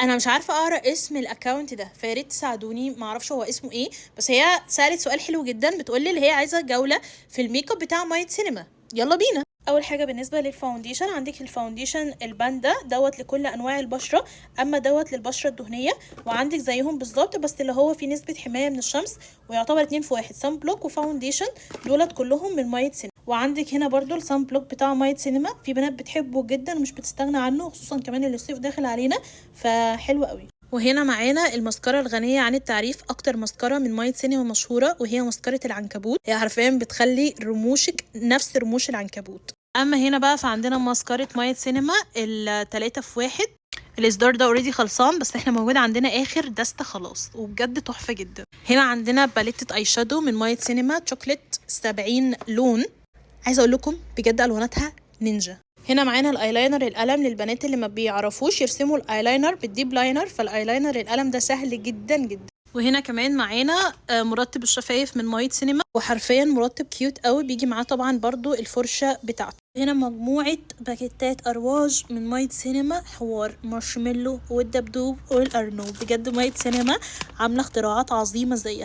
انا مش عارفه اقرا اسم ال account ده، فياريت تساعدوني، معرفش هو اسمه ايه، بس هي سالت سؤال حلو جدا، بتقولي اللي هي عايزه جولة في الميك اب بتاع مايت سينما. يلا بينا. اول حاجة بالنسبة لل foundation، عندك ال foundation الباندا دوت لكل انواع البشرة، اما دوت للبشره الدهنية، وعندك زيهم بالظبط بس اللي هو فيه نسبه حماية من الشمس، ويعتبر 2 في 1، sunblock و foundation، دولت كلهم من مايت سينما. وعندك هنا برضو ال sunblock بتاع مايت سينما، في بنات بتحبه جدا ومش بتستغنى عنه، خصوصا كمان اللي الصيف داخل علينا، فحلو قوي. وهنا معانا المسكرة الغنية عن التعريف، أكتر مسكرة من مايت سينما مشهورة، وهي مسكرة العنكبوت. هي حرفيا بتخلي رموشك نفس رموش العنكبوت. أما هنا بقى فعندنا مسكرة مايت سينما التلاتة في واحد، الإصدار ده already خلصان، بس احنا موجود عندنا آخر دستة خلاص، وبجد تحفة جدا. هنا عندنا palette eye shadow من مايت سينما شوكليت 70 لون، عايزة أقول لكم بجد ألواناتها نينجا. هنا معانا الايلاينر القلم للبنات اللي ما بيعرفوش يرسموا ال eyeliner بال dip liner، فالايلاينر القلم ده سهل جدا جدا. وهنا كمان معانا مرطب الشفايف من مايت سينما، وحرفيا مرطب cute قوي، بيجي معاه طبعا برضو الفرشة بتاعته. هنا مجموعة باكيتات ارواج من مايت سينما، حوار مارشميلو والدبدوب والارنوب، بجد مايت سينما عاملة اختراعات عظيمة زيها.